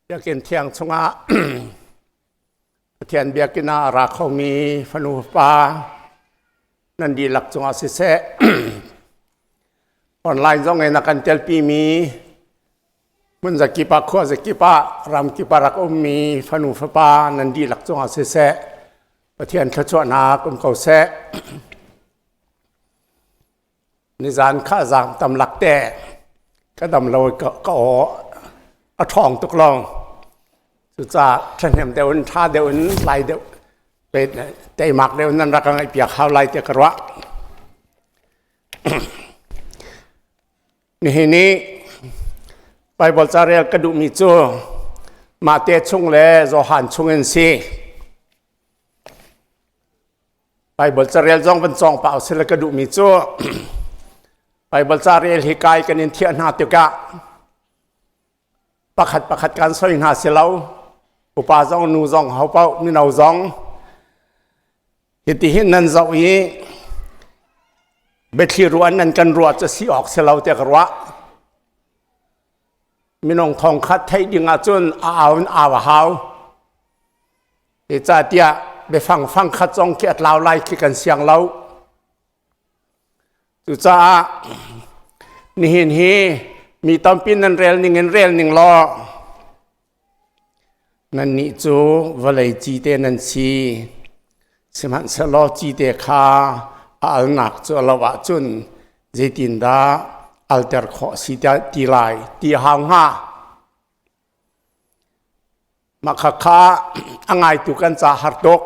Biakinn thiang chungah Pathian biakinn ah a ra khomi fanu fapa nan dihlak cungah siseh, online zong in a kan telpimi hmun zakip ah, khua zakip ah, ram kip ah rak ummi fanu fapa nan dihlak cungah siseh, Pathian thluachuahnak um ko seh. Nizan kha zaang tam lak te ka dam lo ka ka aw a ṭhawng tuk lo. Cucaah ṭhahnem deuh in ṭha deuh in lai deuh teimak deuh in nan rak ka ngaihpiak hau lai tiah ka ruah. Nihin i Baibal ca rel ka duhmi cu Mate chung le Johan chung in si. Baibal carel zong van cawng pah usila ka duhmi cu Baibal carel hi kai kan in thiah hna tikah pakhat pakhat kan soi hna si lo. Upa zong, nu zong, ho paoh, mino zong hiti hin nan zoh i biathli ruan nan kan ruah cu si awk si lo tiah ka ruah. Minung thong khat theih ding ahcun a au in au a hau. Zeicahtiah biafang fangkhat zong khi a tlau lai khi kan siang lo. Cucaah nihin hi mi tampi nan rel ning in rel ning law nannih cu vawlei cite nan si. Sihmanhsehlaw cite kha a alnak cu a lo ahcun zeitindah alter khawh a si ti lai ti a hau hnga? Mah khakha a ngaitu kan ca har tuk.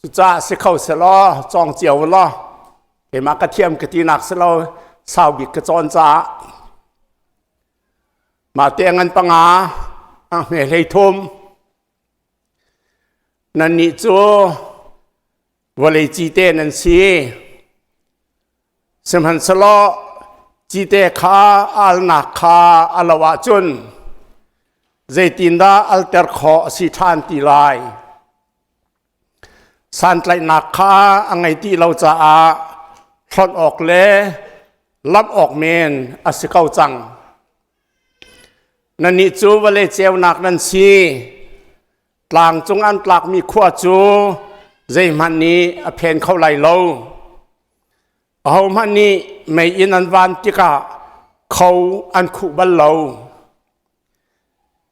Cucaah si kho selaw, cawng cio law, keimah ka thiam ka tinak si lo, sau bik ka cawn caah. Mah te ngan panga, a hme hlei thum. Nannih cu vawlei cite nan si. Sihmanhsehlaw cite kha alnak kha a lo ahcun zeitindah alter khawh a si ṭhan ti lai? Santlaihnak kha a ngei ti lo caah hlonh awk le lamh awk men a si ko cang. Nannih cu vawlei ceunak nan si. Tlang cung an tlakmi khua cu zeihmanh nih a phen kho lai lo. Ahohmanh nih meiinn an van tikah kho an khuh bal lo.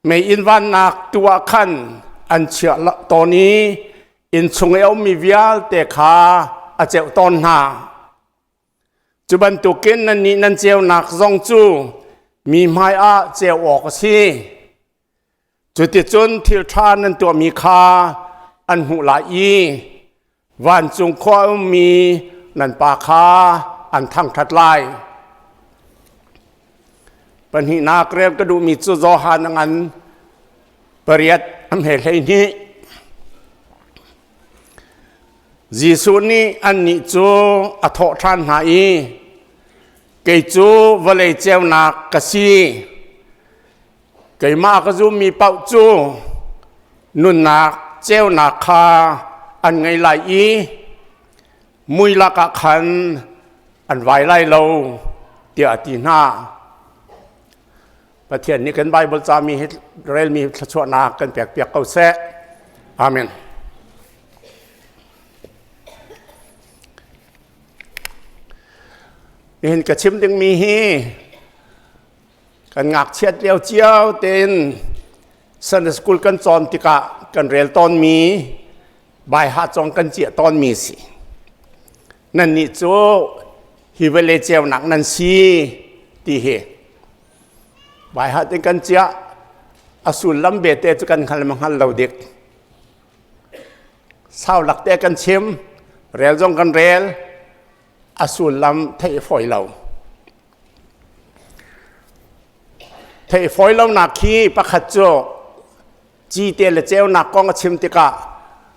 Meiinn vannak tu ah khan an chiah tawn i inn chung i a ummi vialte kha a ceuh tawn hna. Cu bantukin nannih nan ceunak zong cu mi hmaiah ceu awk a si. Cuticun thil ṭha nan tuahmi kha an hmuh lai i vancung khua a ummi nan Pa kha an thangṭhat lai. Pahnihnak rel ka duhmi cu Johan a ngan pariat a hme 12. Jesuh nih annih cu a thawh ṭhan hna i, Kei cu vawlei ceunak ka si. Keimah ka zummi paoh cu nunnak ceunak kha an ngei lai i mui lakah khan an vai lai lo tiah a ti hna. Pathian nih kan Baibal cami hi relmi thluachuahnak kan pekpiak ko seh. Amen. Nihin ka chim dingmi hi Kan ngakchiat lio cio tein Sunday school kan cawn tikah kan rel tawnmi baiha cong kan ciah tawnmi si. Nannih cu hi vawlei ceunak nan si ti hi baiha tin kan ciah a sullam bete cu kan hngal ma hngal lo dik. Sau lak te kan chim, rel zong kan rel, a sullam theih fawi lo. Theih fawi lonak khi pakhat cu cite le ceunak kong a chim tikah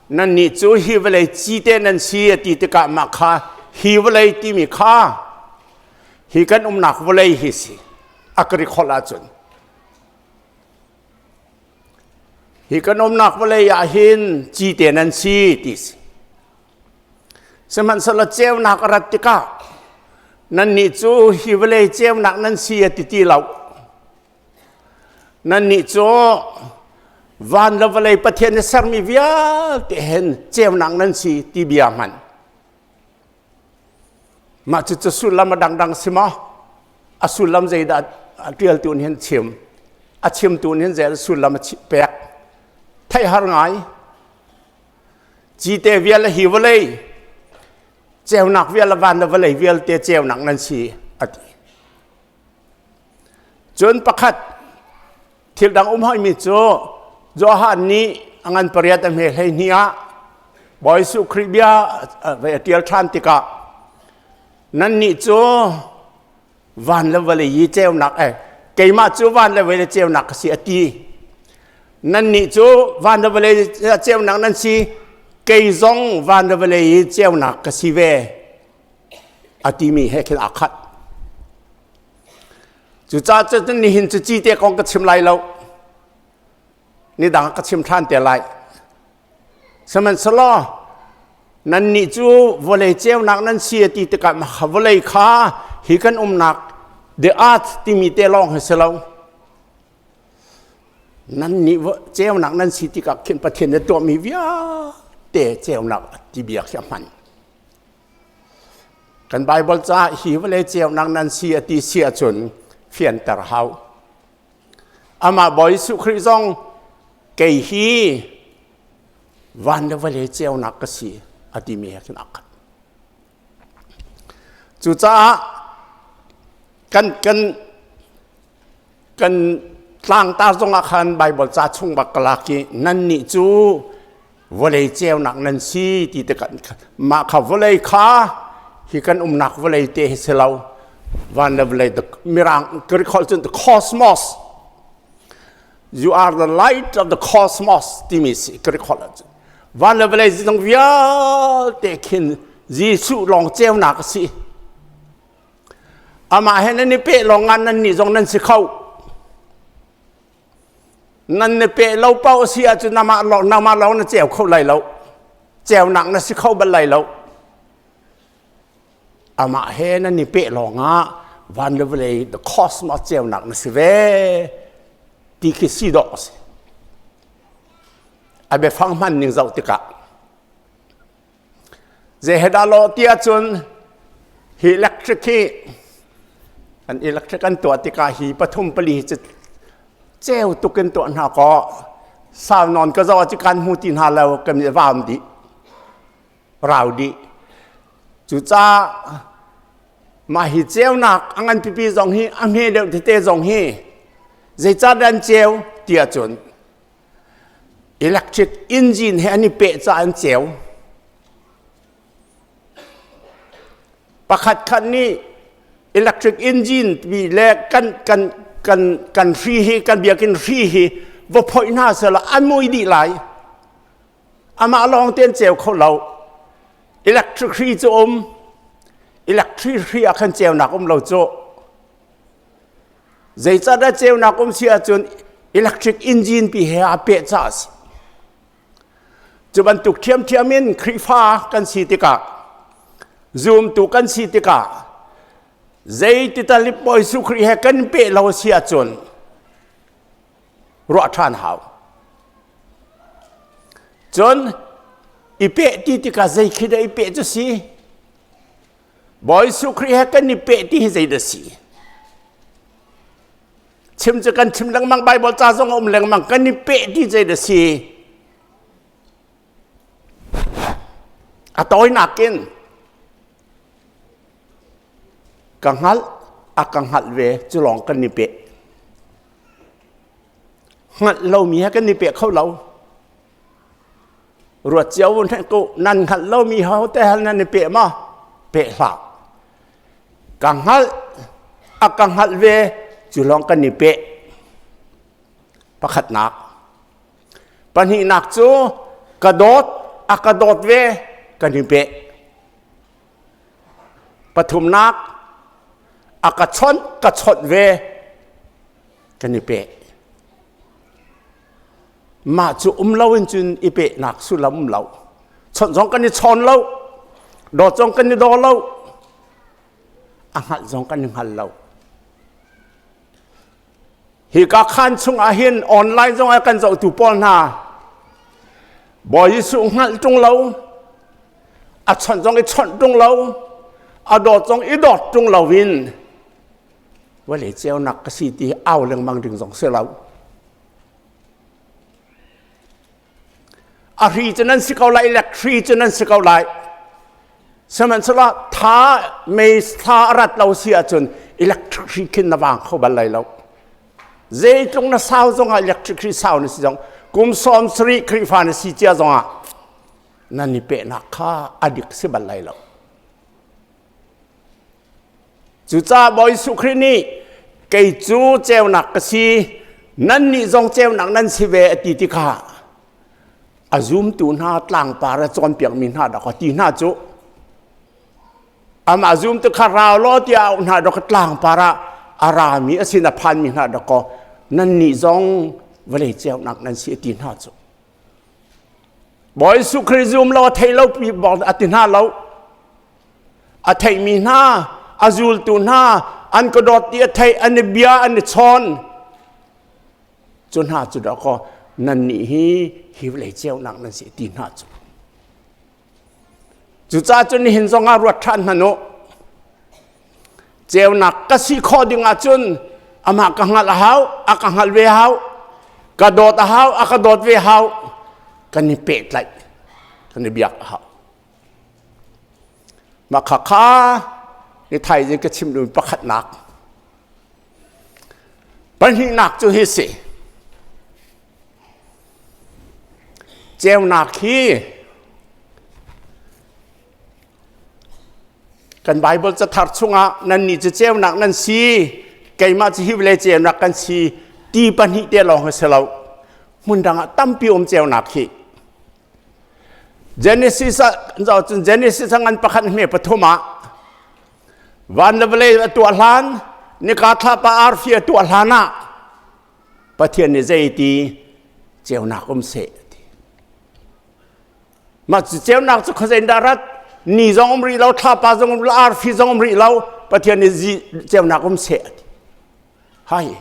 nannih cu hi vawlei cite nan si a ti tikah mah kha hi vawlei timi kha hi kan umnak vawlei hi si a ka rikholh ahcun hi kan umnak vawlei ah hin cite nan si ti si. Sihmanhsehlaw ceunak a rat tikah nannih cu hi vawlei ceunak nan si a ti ti lo. Nannih cu van le vawlei Pathian nih sermi vialte hen ceunak nan si ti bia hman. Mah cucu sullam a dangdang si maw? A sullam zeidah a ṭialtu nih hin chim? A chimtu nih hin zei sullam a pek? Theih har ngai. Cite vial hi vawlei ceunak vial van le vawlei vialte ceunak nan si a ti. Cun pakhat thil dang um hoimi cu Johan nih a ngan pariat a hme 12 ah Bawi Jesuh Khrih bia vei a ṭial ṭhan tikah nannih cu van le vawlei i ceunak eh keimah cu van le vawlei ceunak ka si a ti. Nannih cu van le vawlei ceunak nan si kei zong van le vawlei i ceunak ka si ve a timi he khin aa khat. Cucaah cun nihin cu cite kong ka chim lai lo. Ni dang ka chim ṭhan te lai. Sihmanhsehlaw nannih cu vawlei ceunak nan si a ti tikah vawlei kha hi kan umnak the earth timi te lawng hi si lo. Nannih ceunak nan si tikah khin Pathian nih tuahmi vialte ceunak ti bia khi a hman. Kan Baibal caah hi vawlei ceunak nan si a ti si ahcun fianter hau. Amah Bawi Jesuh Khrih zong kei hi van le vawlei ceunak ka si a timi he khin aa khat. Cucaah kan kan kan tlangtar zongah khan Baibal ca chung bak ka lak i nannih cu vawlei ceunak nan si ti tikah mah kha vawlei kha hi kan umnak vawlei te hi si lo van le vawlei the mirang Greek holh cun the cosmos you are the light of the cosmos timi si Greek holh cun van le vawlei zong vialte khin Jesuh lawng ceunak a si Amah he nan i peh lawng ah nannih zong nan si kho. Nan i peh lo paoh si ahcun namah lawng nangmah lawng na ceu kho lai lo. Ceunak na si kho bal lai lo. Amah he nan i peh lawng ah van le vawlei the cosmos ceunak na si ve ti khi si dawh a si. A biafang hman ning zoh tikah Zei he dah lawh ti ahcun hi electric hi an electric an tuah tikah hi pathum pali cu ceu tuk in tuah hna kaw sau nawn ka zoh ah kan hmu ti hna lo kan i vaam dih rau dih cucaah mah hi ceunak a ngan pipi zong hi a hme deuh tete zong hi zeicahdah an ceu ti ahcun Electric engine he an i peh caah an ceu. Pakhat khat nih electric engine mi le kan kan kan kan hri hi kan biakinn hri hi va phoih hna sehla an mui dih lai. Amah lawng te an ceu kho lo. Electric hri cu um. Electric hri ah khan ceunak um lo cu. Zeicahdah ceunak um si ahcun electric engine pi he aa peh caah a si. Cu bantuk ṭhiamṭhiam in Khrihfa kan si tikah zumtu kan si tikah zeiti tal Bawi Jesuh Khrih he kan peh lo si ahcun ruah ṭhan hau. Cun i peh ti tikah zei khi dah i peh cu si? Bawi Jesuh Khrih he kan i peh ti hi zeidah si? Chim cu kan chim lengmang Bible ca zong a um lengmang kan i peh ti zeidah si? A tawinak in ka hngalh a ka hngalh ve cu lawng kan i peh. Hngalh lomi he kan i peh kho lo. Ruat cio hnek ko nan hngalh lomi ho te hal nan i peh ma? Peh hlah. Ka hngalh a ka hngalh ve cu lawng kan i peh. Pakhatnak. Pahnihnak cu ka dawt a ka dawt ve kan i peh. Pathumnak a ka chawnh ka chawnh ve kan i peh. Mah cu um lo in cun i pehnak sullam um lo. Chawnh zong kan i chawn lo. Dawt zong kan i daw lo. A hngalh zong kan i hngal lo. Hika khaan chung ah hin online zong ah kan zohtu pawl hna Bawi Jesuh hngalh ṭung lo, a chawnh zong i chawnh ṭung lo, a dawt zong i dawt ṭung lo in vawlei ceunak ka si ti au lengmang ding zong si lo. A hri cu nan si ko lai, electric cu nan si ko lai. Sihmanhsehlaw tha mei thla a rat lo si ahcun electric hri khin na vang kho bal lai lo. Zeitlung na sau zongah electric hri sau na si zong kum 70 Khrihfa na si cia zongah nan i pehnak kha a dik si bal lai lo. Cucaah Bawi Jesuh Khrih nih kei cu ceunak ka si, nannih zong ceunak nan si ve a ti tikah a zumtu hna tlangpar a cawnpiakmi hna dah ti hna cu amah zumtu kha rau law tiah auh hna dah tlangpar ah a rami a sin a phanmi hna dah kaw nannih zong vawlei ceunak nan si a ti hna cu. Bawi Jesuh Khrih zum lo a thei lo pi a ti hna lo. A theihmi hna, a zultu hna, an ka dawt ti a theih, an i bia, an i chawn. Cu hna cu dawkaw nannih hi hi vawlei ceunak nan si ti hna cu. Cucaah cun nihin zong ah ruat ṭhan hmanh u. Ceunak ka si khawh ding ahcun amah ka hngalh a hau, a ka hngalh ve hau, ka dawt a hau, a ka dawt ve hau. Kan i pehtlaih, kan i biak a hau. Mah khakha ni thaizing ka chim ding pakhatnak. Pahnihnak cu hi si. Ceunak hi kan Bible cathar chungah nannih cu ceunak nan si, keimah cu hi vawlei ceunak kan si ti pahnih te lawng hi si lo. Hmun dang ah tampi um ceunak hi. Genesis ah cun Genesis ah ngan pakhat hme pathum ah van le vawlei a tuah hlan nika thlapa arfi a tuah hlan ah Pathian nih zei ti ceunak um seh ti. Mah cu ceunak cu khuazei in dah rat ni zong um rih lo thlapa zong um lo arfi zong um rih lo Pathian nih ceunak um seh ti. Hai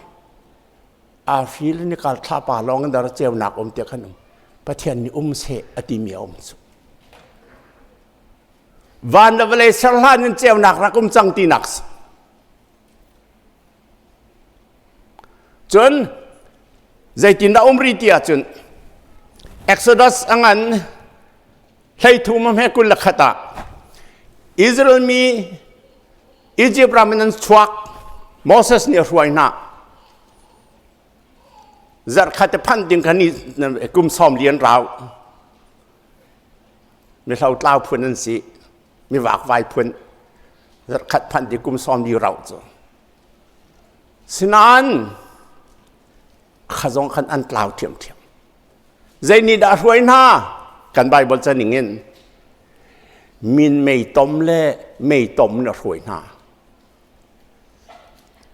arfi le nikal thlapa lawng in dar ceunak um tiah khan um Pathian nih um seh a timi a um cu. Van le vawlei ser hlan in ceunak rak um cang tinak si. Cun zeitindah um rih ti ahcun Exodus a ngan 13 a hme 21 ah Israel mi Egypt ram in an chuak Moses nih a hruai hna zarhkhat te phanh ding kha ni kum sawm li an rau mihlo tlau phun an si mi vakvai phun zarhkhat phanh ti kum sawm li rauh cu sinain kha zong khan an tlau ṭhiamṭhiam zei nih dah hruai hna kan Bible ca ning in min mei tom le mei tom na hruai hna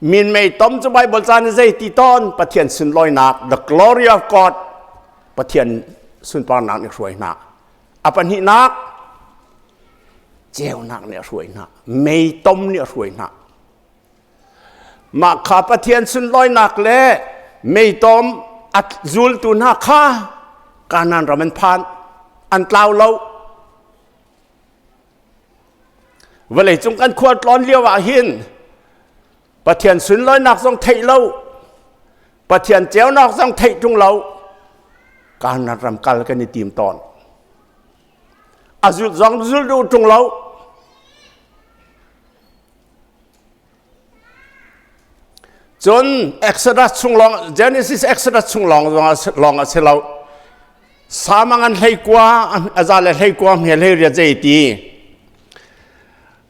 min mei tom cu Bible ca nih zei ti tawn Pathian sunlawinak the glory of God Pathian sunparnak nih hruai hna A pahnihnak, ceunak nih a hruai hna. Meitom nih a hruai hna. Mah kha Pathian sunlawinak le meitom a zultu hna kha Kanaan ram an phan. An tlau lo. Vawleicung kan khual tlawn lio ah hin Pathian sunlawinak zong theih lo, Pathian ceunak zong theih ṭung lo, Kanaan ram kal kan i tim tawn. A zul zong zul duh ṭung lo. Cun Exodus chung lawng, Genesis Exodus chung lawng lawng a si lo. Samang an hlei kua, a za le hlei kua hme hlei riat zei ti.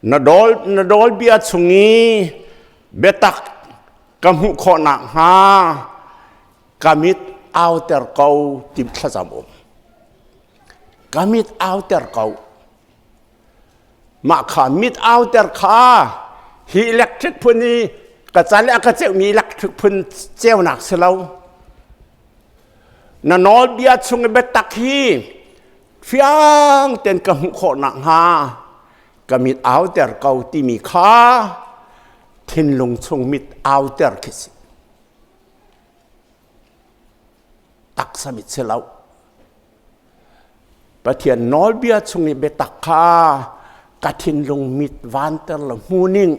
Na dawl, na dawl bia chung i biatak ka hmuh khawh nakhnga ka mit auter ko ti thlacam um. Ka mit auter ko. Mah kha mit auter kha hi electric phun i ka can le a ka ceumi electric phun ceunak si lo. Na nawlbia chung i biatak hi fiang ten ka hmuh khawh nakhnga ka mit auter ko timi kha thinlung chung mit auter khi si. Taksa mit si lo. Pathian nawlbia chung i biatak kha ka thinlung mit vanter law hmu ning.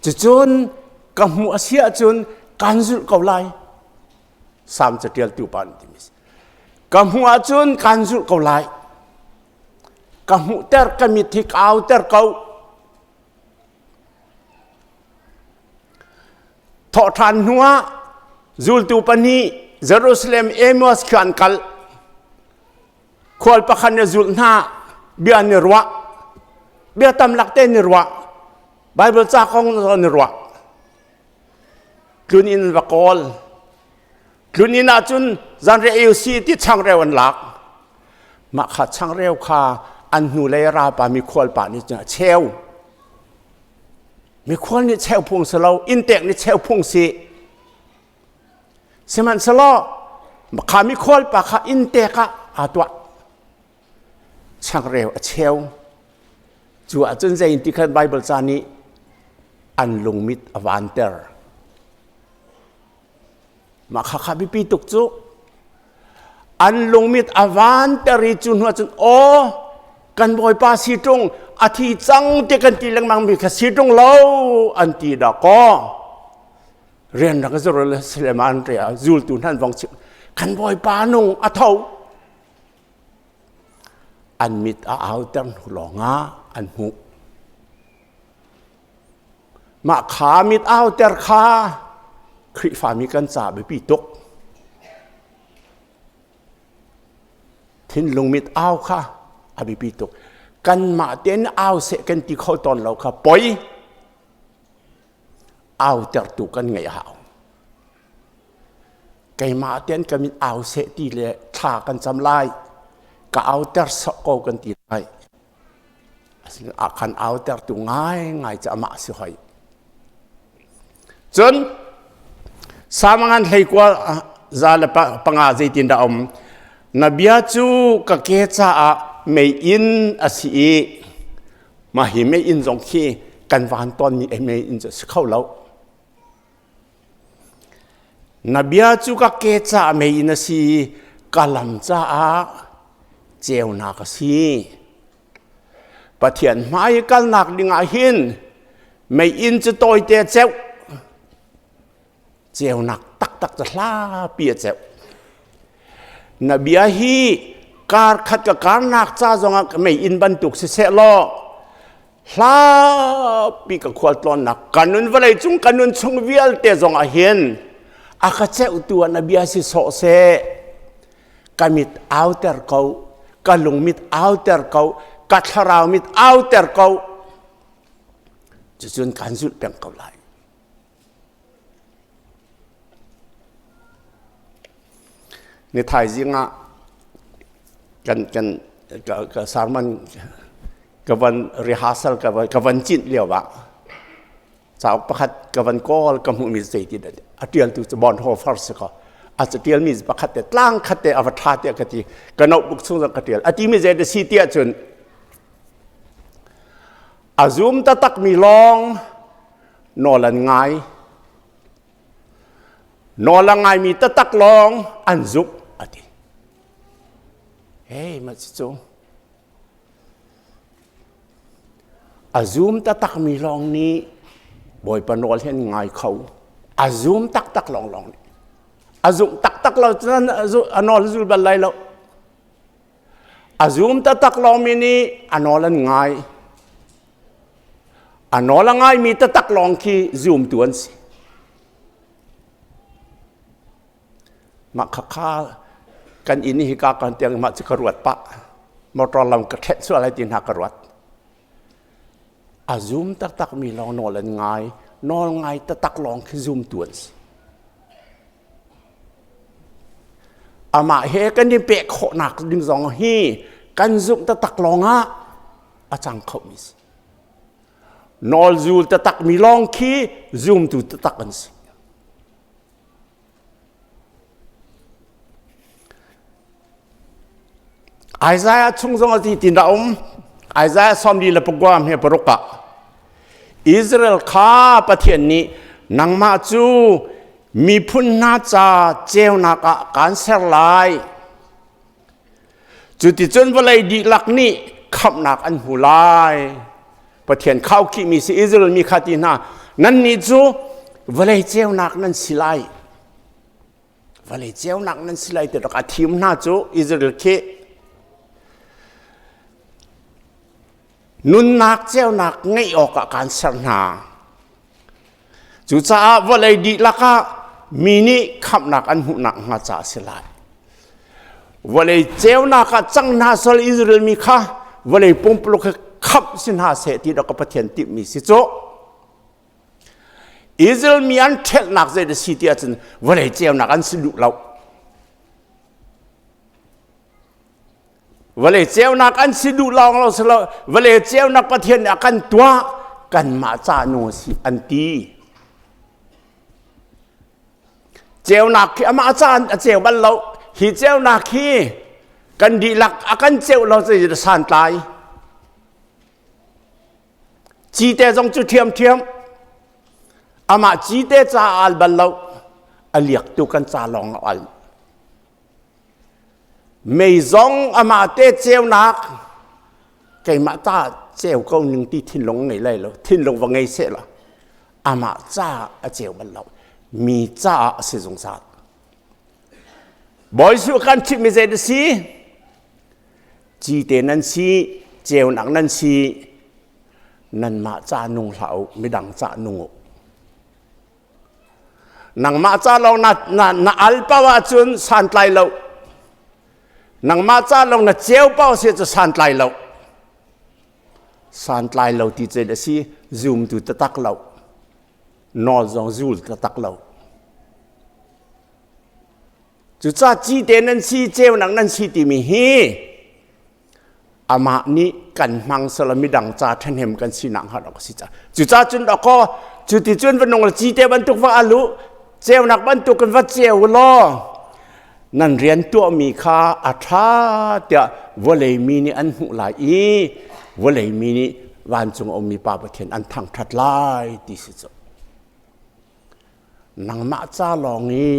Cucun ka hmuh a si ahcun kan zulh ko lai. Salm caṭialtu pa nih timi ka hmuh ahcun kan zulh ko lai. Ka hmuhter ka mit hi ka auter ko. Thawhṭhan hnuah zultu pahnih Jerusalem Emmaus khi an kal. Khual pakhat nih zulh hna bia an i ruah. Bia tam lak te an i ruah. Bible ca kong an i ruah. Tlun inn va kawl. Tlun inn ahcun zanriah ei si ti changreu an lak. Mah kha changreu kha an hnulei ralpa mikhual pa nih cun a cheu. Mikhual nih cheu phung si lo, inntek nih cheu phung si. Sihmanhsehlaw kha mikhual pa kha inntek ah aa tuah. Changreu a cheu. Cu ahcun zei ti khan Bible ca nih an lungmit a vanter. Mah kha kha biapi tuk cu. An lungmit a vanter i cu hnu ahcun aw kan bawipa si ṭung a thi cang ti kan ti lengmang mi kha si ṭung lo an ti dah kaw rian rak Jerusalem an re ah zultu hna an vong chim kan bawipa nung a tho an mit a auter hnu lawngah an hmuh Mah kha mit auter kha Khrihfami kan ca biapi tuk. Thinlung mit au kha a biapi tuk. Kanmah tein au seh kan ti kho tawn lo kha poi autertu kan ngeih a hau. Keimah tein ka mit au seh ti le thla kan cam lai. Ka auter sawh ko kan ti lai. A kan autertu ngaingai cu amah si hoi. Cun samangan hleikua za le panga zeitin dah um na bia cu ka ke caah meiinn a si i mah hi meiinn zong khi kan van tawnmi meiinn cu a si kho lo. Na bia cu ka ke caah meiinn a si i ka lam caah ceunak a si. Pathian hmai i kalnak dingah hin meiinn cu tawite a ceuh. Ceunak taktak cu hlapi a ceuh. Na bia hi kar khat ka karnak ca zongah ka meiinn bantuk siseh law hlapi ka khualtlawnnak ka nun vawlei cung ka nun chung vialte zong ah hin a ka ceuhtu ah na bia si sawh seh ka mit auter ko ka lung mit auter ko ka thlarau mit auter ko cucun kan zulh peng ko lai Ni thaizing ah kan kan ka sermon ka van rehearsal ka van cinh lio ah cauk pakhat ka van kawl ka hmuhmi zei ti dah a ṭialtu cu Bonhoeffer si kaw a catialmi pakhat te tlang khat te a va ṭha tiah ka ti ka notebook chung zong ka ṭial a timi zei dah si tiah cun A zum taktakmi lawng nawl an ngai. Nawl a ngaimi taktak lawng an zumh a ti. Hei, mah cu a zum taktakmi lawng nih Bawipa nawl hi an ngai kho. A zum taktak lawnglawng nih. A zumh taktak lo cun a nawl zul bal lai lo. A zum taktak lawngmi nih a nawl an ngai. A nawl a ngaimi taktak lawng khi zumtu an si. Mah khakha kan inn hi ka kan tiang mah cu ka ruat pah. Motor lam ka ṭhet sual lai ti hna ka ruat. A zum taktakmi lawng nawl an ngai. Nawl ngai taktak lawng khi zumtu an si. Amah he kan i peh khawhnak ding zong hi kan zumh taktak lawngah a cang khomi si. Nawl zul taktakmi lawng khi zumtu taktak an si. Isaiah chung zong a ti tin dah um. Isaiah 46 he paruk ah Israel kha Pathian nih nangmah cu Miphun hna ca ceunak ah kaan ser lai. Cuticun vawlei dihlak nih khamhnak an hmu lai. Pathian khaukhihmi si Israel mi kha ti hna, nannih cu vawlei ceunak nan si lai. Vawlei ceunak nan si lai ti rak a thim hna cu Israel khi. Nunnak ceunak ngeih awkah kaan ser hna. Cucaah vawlei dihlak ah mi nih khamhnak an hmuhnak hnga ca a si lai. Vawlei ceunak ah cang hna sal Israel mi kha vawlei pumpuluk he khamh si hna seh ti dah ka Pathian timhmi si cu. Israel mi an ṭhelhnak zei dah si ti ahcun vawlei ceunak an si duh lo. Vawlei ceunak an si duh lawng lo si lo vawlei ceunak Pathian nih a kan tuah kanmah ca nu a si an ti. Ceunak khi amah ca a ceu bal lo. Hi ceunak hi kan dihlak a kan ceu lo cu santlai. Cite zong cu ṭhiamṭhiam. Amah cite ca a al bal lo. A liaktu kan ca lawng a al. Mei zong amah te ceunak keimah ta ceu ko ning ti thinlung ngei lai lo thinlung va ngei seh la amah ca a ceu bal lo mi caah a si zungzal Bawi Jesuh kan chimhmi zei na si cite nan si ceunak nan si nanmah ca nung hlah u midang ca nung u Nangmah ca lawng na, na, na al paoh ahcun santlai lo. Nangmah ca lawng na ceu paoh si cu santlai lo. Santlai lo ti cen a si, zumtu tatak lo. Nawl zong zul tatak lo. Cucaah cite nan si, ceunak nan si timi hi amah nih kan hmang sala midang ca ṭhahnem kan sinak hnga dok a si ca cucaah cun dawkaw cuti cun va nung cite bantuk va alu ceunak bantuk in va ceu law nan rian tuahmi kha a ṭha tiah vawlei mi nih an hmuh lai i vawlei mi nih vancung a ummi Pa Pathian an thangṭhat lai ti si cu nangmah ca lawng i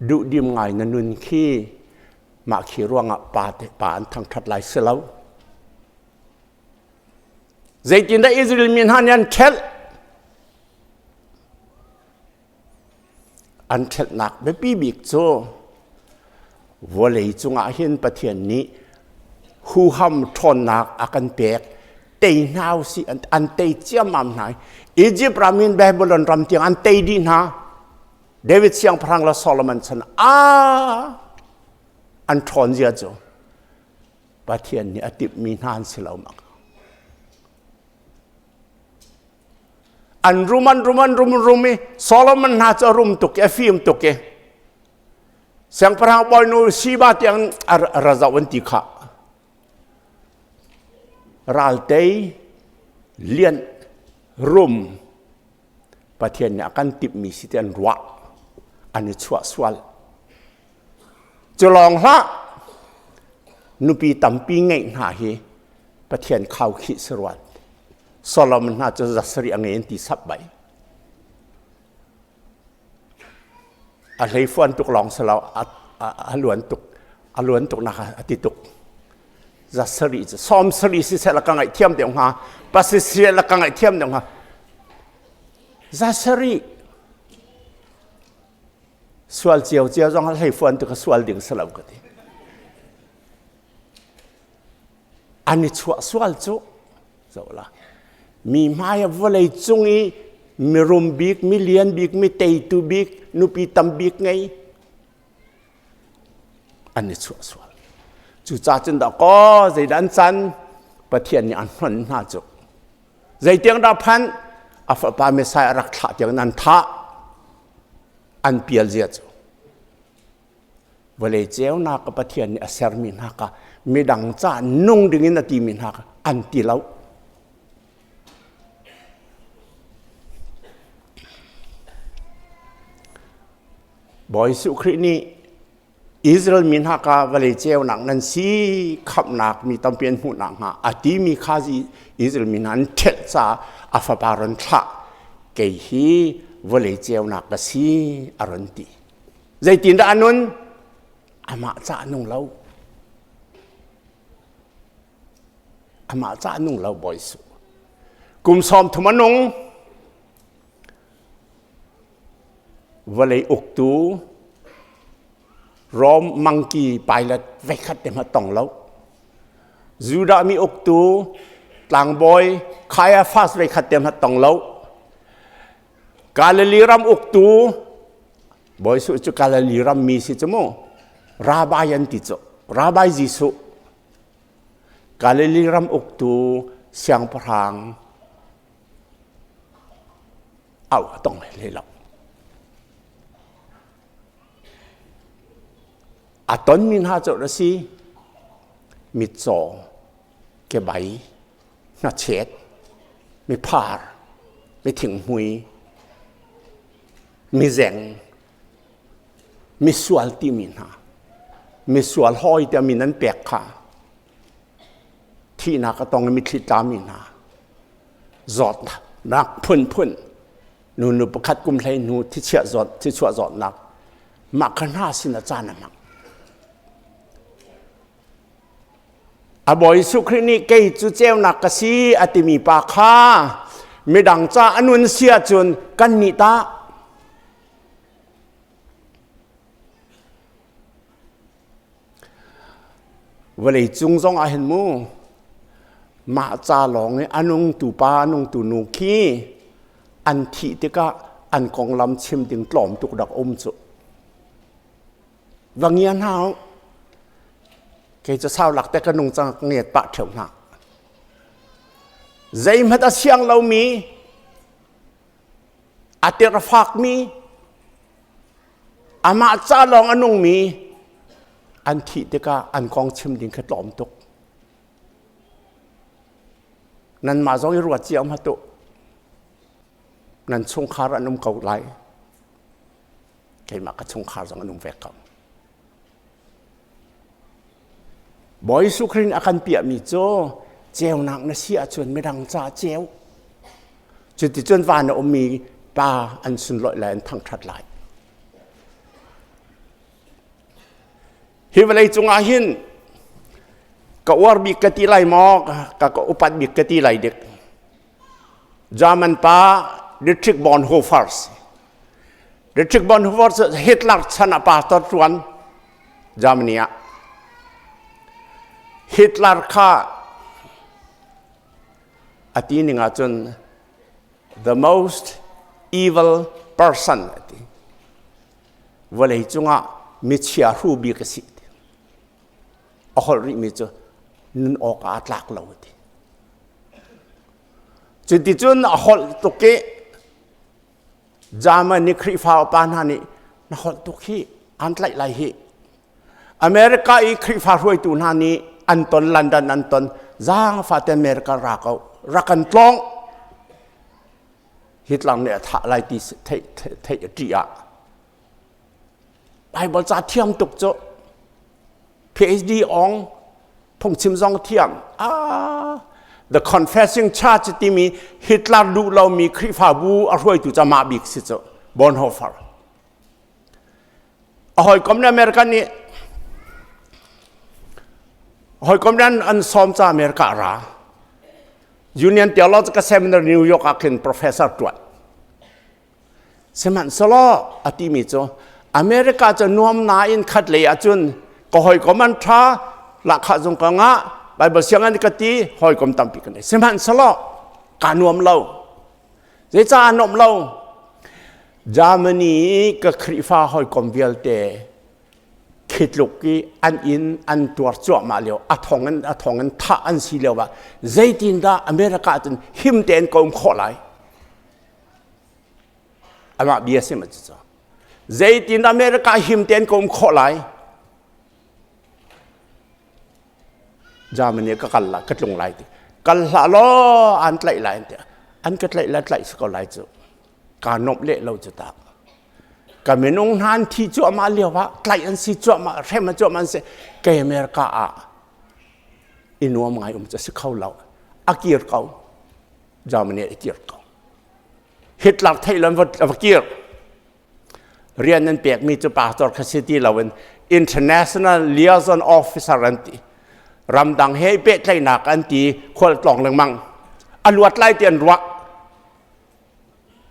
duhdim ngai na nun khi Mah khi ruangah pa te pa an thangṭhat lai si lo. Zeitindah Israel mi hna nih an ṭhelh? An ṭhelhnak biapi bik cu vawlei cungah hin Pathian nih huham ṭhawnnak a kan pek tei hna usih an tei ciammam hna. Egypt ram in Babylon ram tiang an tei dih hna. David siangpahrang le Solomon chan ah an ṭhawn zia cu Pathian nih a timhmi hna an si lo mak. An rum an rum an rum rum i Solomon hna cu a rum tuk i a fim tuk i siangpahrang bawinu Shiba tiang a ra zoh an ti khah. Raltei lian rum Pathian nih a kan timhmi si ti an ruah an i chuah sual cu lawng hlah nupi tampi ngeih hna hi Pathian khaukhih si ruan Solomon hna cu zasarih a ngei an ti sap bai a hleifuan tuk lawng si lo a luan tuk a luan tuk nak a ti tuk zasarih cu sawm sarih si seh la ka ngaih thiam deuh hnga pasi si la ka ngaih thiam deuh hnga zasarih sual cio cio zong a hleifuan tuk a sual ding si lo ka ti an i chuah sual cu zoh la mi hmai ah vawlei cung i mirum bik mi lian bik mi teitu bik nupi tam bik ngei an i chuah sual cucaah cun dah kaw zeidah an can Pathian nih an hnon hna cu zeitiang dah phan a fapa Messiah a rak thlah tiang an thah an pial zia cu Vawlei ceunak ka Pathian nih a sermi hna kha midang ca nung dingin a timi hna kha an ti lo. Bawi Jesuh Khrih nih Israel mi hna kha vawlei ceunak nan si khamhnak mi tampi an hmuh nakhnga a timi kha Israel mi hna an ṭhelh caah a fapa ron thlah kei hi vawlei ceunak ka si a run ti. Zeitindah a nun? Amah ca a nung lo. Amah ca a nung lo Bawi Jesuh. Kum 30 a nung. Vawlei uktu Rom mangki pilot veikhat te hmanh tong lo. Judah mi uktu tlangbawi Caiaphas veikhat te hmanh tong lo. Galilee ram uktu Bawi Jesuh cu Galilee ram mi si cu mu. Rabbi an ti cu. Rabbi Jesuh. Galilee ram uktu siangpahrang au a tong hlei lo. A tonmi hna cu a si mitcaw, kebai, hnachet, miphar, mithinghmui, mizeng, misual timi hna, misual hawi tiah min an pek kha thihnak a tong i mitthli tlami hna, zawtnak phunphun nunu pakhat kum hlei hnu thichiah zawt thichuah zawtnak mah kha hna sin a caan a hmang a bawi Jesuh Khrih nih kei cu ceunak ka si a timi pa kha midang ca a nun si ahcun kan nih tah Vawlei cung zong ah hin mu mah ca lawng i a nungtu pa a nungtu nu khi an thih tikah an konglam chim ding tlawm tuk rak um cu. Va ngia hna u. Kei cu sau lak te ka nung cang ngiat pah ṭheo hna. Zeihmanh a siang lomi a tir a fakmi Amah ca lawng a nungmi an thih tikah an kong chim ding kha tlawm tuk. Nanmah zong i ruat cio hmanh tuh. Nan chungkhar an um ko lai. Keimah ka chungkhar zong an um ve ko. Bawi Jesuh Khrih a kan piahmi cu ceunak na si ahcun midang ca ceu. Cuticun van a ummi pa an sunlawih lai an thangṭhat lai. Hi vawlei cungah hin ka uar bik ka ti lai maw ka ka upat bik ka ti lai dik. German pa Dietrich Bonhoeffer Dietrich Bonhoeffer cu Hitler chan ah pastor ṭuan Germany ah. Hitler kha a ti ning ahcun the most evil person a ti. Vawlei cungah michia hru bik a si. A holh rihmi cu nun awk ah tlak lo a ti. Cuticun a holh tuk i Germany Khrihfa upa hna nih na holh tuk hi an tlaih lai hi. America i Khrihfa hruaitu hna nih an ton London an ton zaangfah te America ra ko rak kan tlawng Hitler nih a thah lai ti theih theih a ṭih ah Bible ca thiam tuk cu PhD ong phungchim zong thiam ah The Confessing Church timi Hitler duh lomi Khrihfabu a hruaitu ca mah bik si cu Bonhoeffer a hawikom le America nih hawikom le an sawm ca America ra Union Theological Seminary New York ah khin professor tuan Sihmanhsehlaw a timi cu America cu nuam nain khat lei ahcun ka hawikom an ṭha lahkhah zung ka ngah Bible sianginn ka ti hawikom tampi ka nei sihmanhsehlaw kaa nuam lo zeicah aa nuamh lo Germany ka Khrihfa hawikom vialte khi tluk i an inn an tuar cuahmah lio a thong in a thong in thah an si lio ah zeitindah America ahcun him tein ka um khawh lai Amah bia si ma cu. Zeitin America him tein ka um khawh lai? Germany ka kal la ka tlung lai ti. Kal hlah law an tlaih lai an ti. An ka tlaih la tlaih si ko lai cu. Ka nomh leh lo cu tak. Ka minung hna an thi cuahmah lio ah tlaih an si cuahmah hrem an cuahmah an si. Kei America ah i nuam ngai um cu si kho lo. A kir ko. Germany a kir ko. Hitler theih lo va kir. Rian nan pekmi cu pastor kha si ti loin International Liaison Officer an ti. Ramdang he pehtlaihnak an ti khualtlawng lengmang. A luat lai ti an ruah.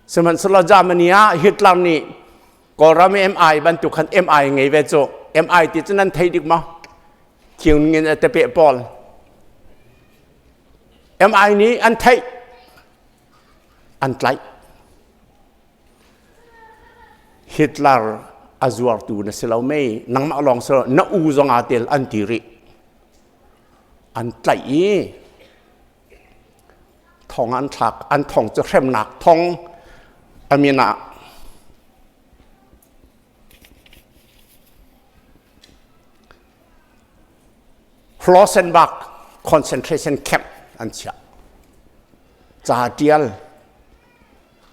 Sihmanhsehlaw Germany ah Hitler nih Kawlram MI bantuk khan MI ngei ve cu. MI ti cu nan thei dik maw? Thiung ngin a tepe pawl. MI nih an theih. An tlaih. Hitler a zuartu na si lo mei nangmah lawng si lo na u zong aa tel an ti rih. An tlaih i thong an thlak an thong cu hremnak thong a min ah Flossenbürg concentration camp an chiah. Ca ṭial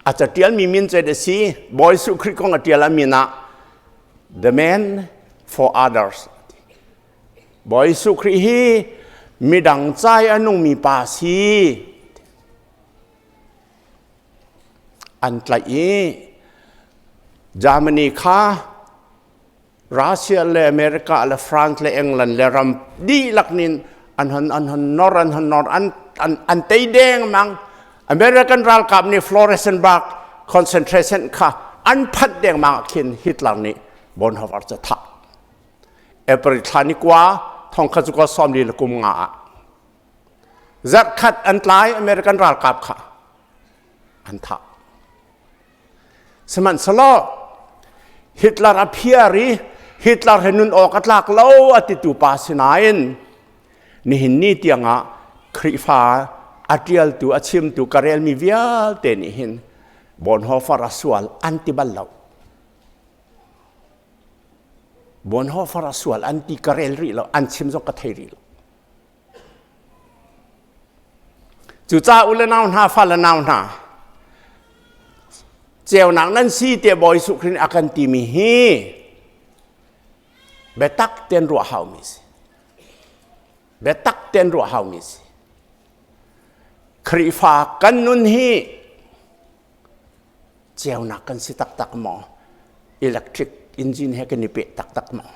a ca ṭialmi min cu a si Bawi Jesuh Khrih kong a ṭial a min ah The Man for Others Bawi Jesuh Khrih hi midang ca i a nungmi pa si. An tlaih i Germany kha Russia le America le France le England le ram dihlak nin an hon an hon nor an hon nor an an an tei deng mang American ralkap nih Florissantburg concentration kha an phanh deng mang khin Hitler nih Bonhoeffer cu thah April thla ni kua thong kha cu ko sawm li le kum nga ah zarh khat an tlai American ralkap kha an thah Sihmanhsehlaw Hitler a phiar i Hitler he nun awk a tlak lo a titu pa sinain nihin ni tiangah Khrihfa a ṭialtu a chimtu ka relmi vialte nih hin Bonhoeffer a sual an ti bal lo. Bonhoeffer a sual an ti ka rel rih lo, an chim zong ka thei rih lo. Cucaah u le nau hna, fa le nau hna, ceunak nan si tiah Bawi Jesuh Khrih nih a kan timi hi biatak tein ruah haumi si. Biatak tein ruah haumi si. Khrihfa kan nun hi ceunak kan si taktak maw? Electric engine he kan i peh taktak maw?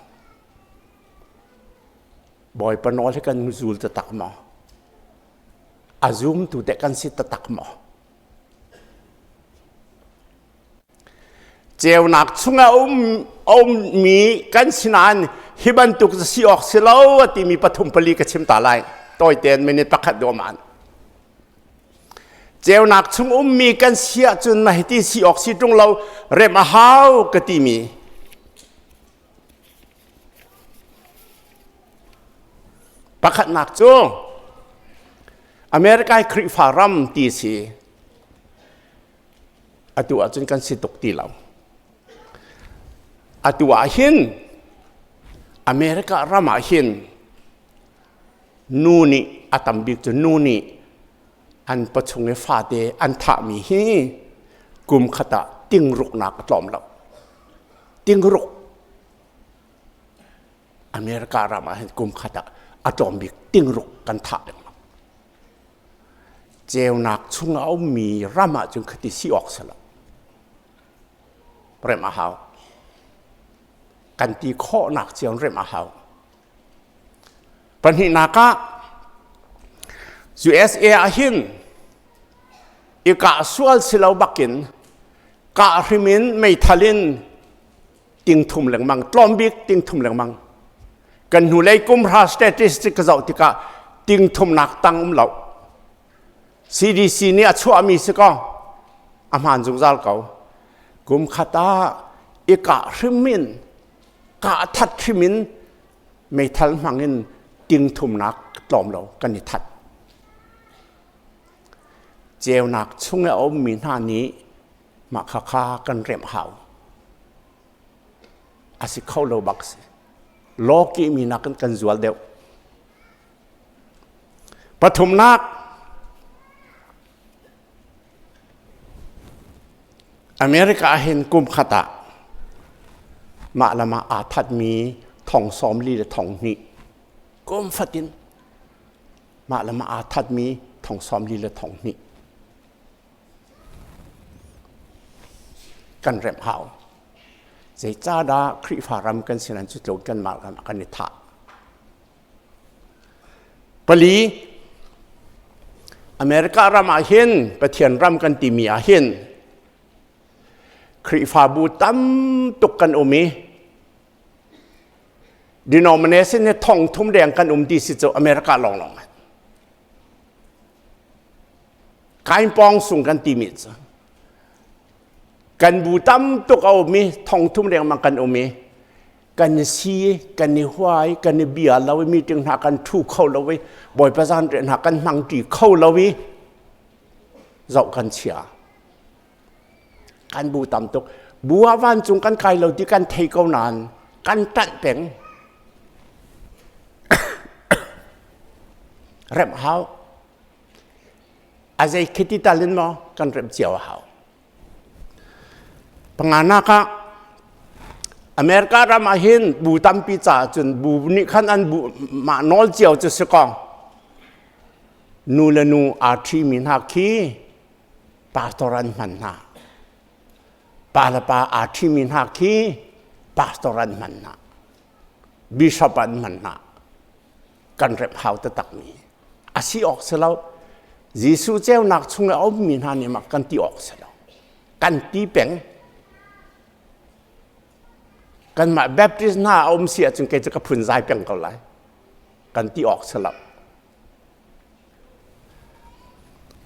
Bawipa nawl hi kan zul taktak maw? A zumtu teh kan si taktak maw? Ceunak chungah um ummi kan si nain hi bantuk si awk si lo a timi pathum pali ka chim ta lai. Tawi tein minute pakhat duaman. Ceunak chung ummi kan si ahcun mah hiti si awk si ṭung lo rem a hau ka timi Pakhatnak cu America hi Khrihfa ram ti si. Atu ahcun kan si tuk ti lo. Atu ah hin America ram ah hin nu nih a tam bik cu nu nih an pachung i fate an thahmi hi kum khat ah tingruknak a tlawm lo. Tingruk America ram ah hin kum khat ah a tlawm bik tingruk kan thah lengmang. Ceunak chung a ummi ram ah cun khati si awk si lo. Rem a hau. Kan ti khawhnak cio rem a hau. Pahnihnak ah USA ah hin i kah sual si lo bakin kah hrim in meithal in ting thum lengmang tlawm bik ting thum lengmang kan hnulei kum hra statistic ka zoh tikah ting thumnak tang um lo CDC nih a chuahmi si ko a hmaan zungzal ko kum khat ah i kah hrim in kah that hrim in meithal hmang in ting thumnak tlawm lo kan i that ceunak chung i a ummi hna nih mah khakha kan remh hau a si kho lo bak si lawki mi nakin kan zual deuh pathumnak America ah hin kum khat ah mah le mah aa thatmi thong sawm li le thong hnih kum fatin mah le mah aa thatmi thong sawm li le thong hnih. Kan remh hau. Zeicahdah Khrihfa ram kan sinan cu tluk kanmah ram ah kan i thah? Pali, America ram ah hin Pathian ram kan timi ah hin Khrihfabu tam tuk kan um i denomination hi thong thum deng kan um ti si cu America lawnglawng ah. Kainpawng sung kan timi cu kan bu tam tuk a um i thong thum lengmang kan um i kan i si kan i huai kan i bia lo i meeting hna kan thu kho lo i bawipa zan rian hna kan hmang ṭi kho lo i zoh kan chia kan bu tam tuk bu ah vancung kan kai lo ti kan thei ko nain kan ṭanh peng remh hau A zei khiti tal in maw kan remh cio a hau. Panganak ah America ram ah hin bu tampi caah cun bu nih khan an bu mah nawl cio cu si kong nu le nu aa ṭhimi hna khi pastor an hman hna. Pa le pa aa ṭhimi hna khi pastor an hman hna. Bishop an hman hna. Kan remh hau taktakmi a si awk si lo. Jesuh ceunak chung i a ummi hna nih mak kan ti awk si lo. Kan ti peng. Kanmah Baptist hna a um si ahcun kei cu ka phunzai peng ko lai. Kan ti awk si lo.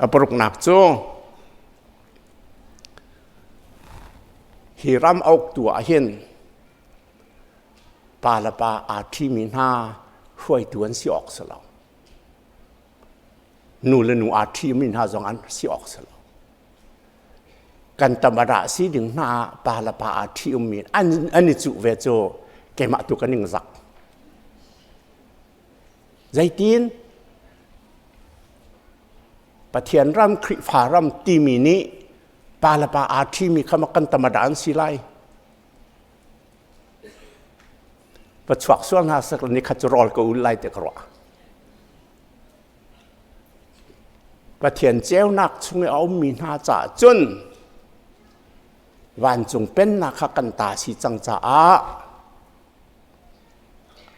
A paruknak cu hi ram auktu ah hin pa le pa aa ṭhimi hna hruaitu an si awk si lo. Nu le nu aa ṭhimi hna zong an si awk si lo. Kan tamara si ding hna pa le pa aa ṭhi ummi an i cuh ve cu keimah tu ka ning zak. Zeitin? Pathian ram, Khrihfa ram timi nih pa le pa aa ṭhimi kha kan tamada an si lai. Va chuak sual hna sek ni khat cu rawl ka ul lai te ka ruah. Pathian ceunak chung i a ummi hna caah cun vancung pennak kha kan ta si cang caah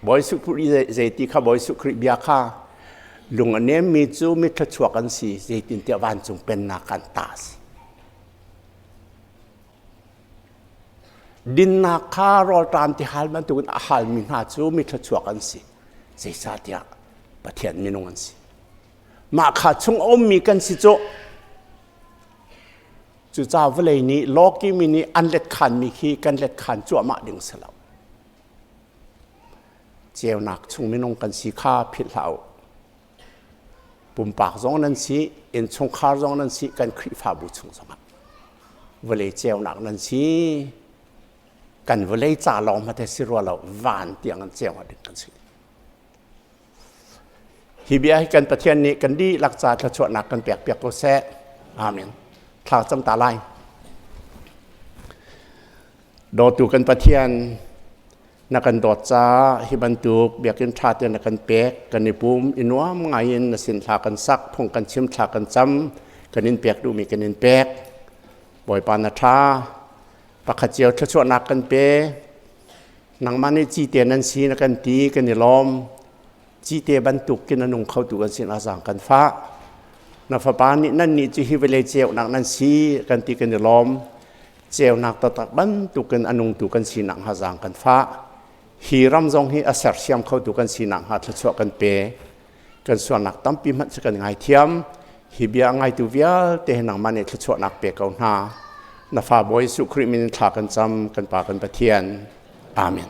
Bawi Jesuh Khrih zeiti kha Bawi Jesuh Khrih bia kha lung a nemmi cu mithluachuak an si zeitintiah vancung pennak kan ta si. Dinnak kha rawlṭam tihal bantukin a halmi hna cu mithluachuak an si. Zeicahtiah Pathian minung an si. Mah kha chung a ummi kan si cu. Cucaah vawlei nih lawkimi nih an let khanmi khi kan let khan cuahmah ding si lo. Ceunak chung minung kan si kha philh hlah u. Pumpak zong nan si, innchungkhar zong nan si, kan Khrihfabu chung zongah vawlei ceunak nan si. Kan vawlei ca lawng hmate si rua lo, van tiang an ceu ding kan si. Hi bia hi kan Pathian nih kan dihlak ca thluachuahnak kan pek piak ko seh. Amen. Thla cam ta lai. Dawtu kan Pathian, na kan dawt caah hi bantuk biakinn ṭha te na kan pek kan i pum i nuam ngai in na sin thla kan sak phung kan chim thla kan cam kan in pek duhmi kan in pek Bawipa na ṭha pakhat cio thluachuahnak kan pe nangmah nih cite nan si na kan ti kan i lawm cite bantuk kin a nung khotu kan sin azang kan fah na fapa nih nan nih cu hi vawlei ceunak nan si kan ti kan i lawm Ceunak taktak bantukin a nungtu kan sinak hnga zaang kan fah. Hi ram zong hi a sersiam khotu kan sinak hnga thluachuah kan pe. Kan sualnak tampi hmanh cu kan ngaithiam. Hi bia a ngaitu vialte hi nangmah nih thluachuahnak pe ko hna. Na fa Bawi Jesuh Khrih min in thla kan cam, kan Pa kan Pathian. Amen.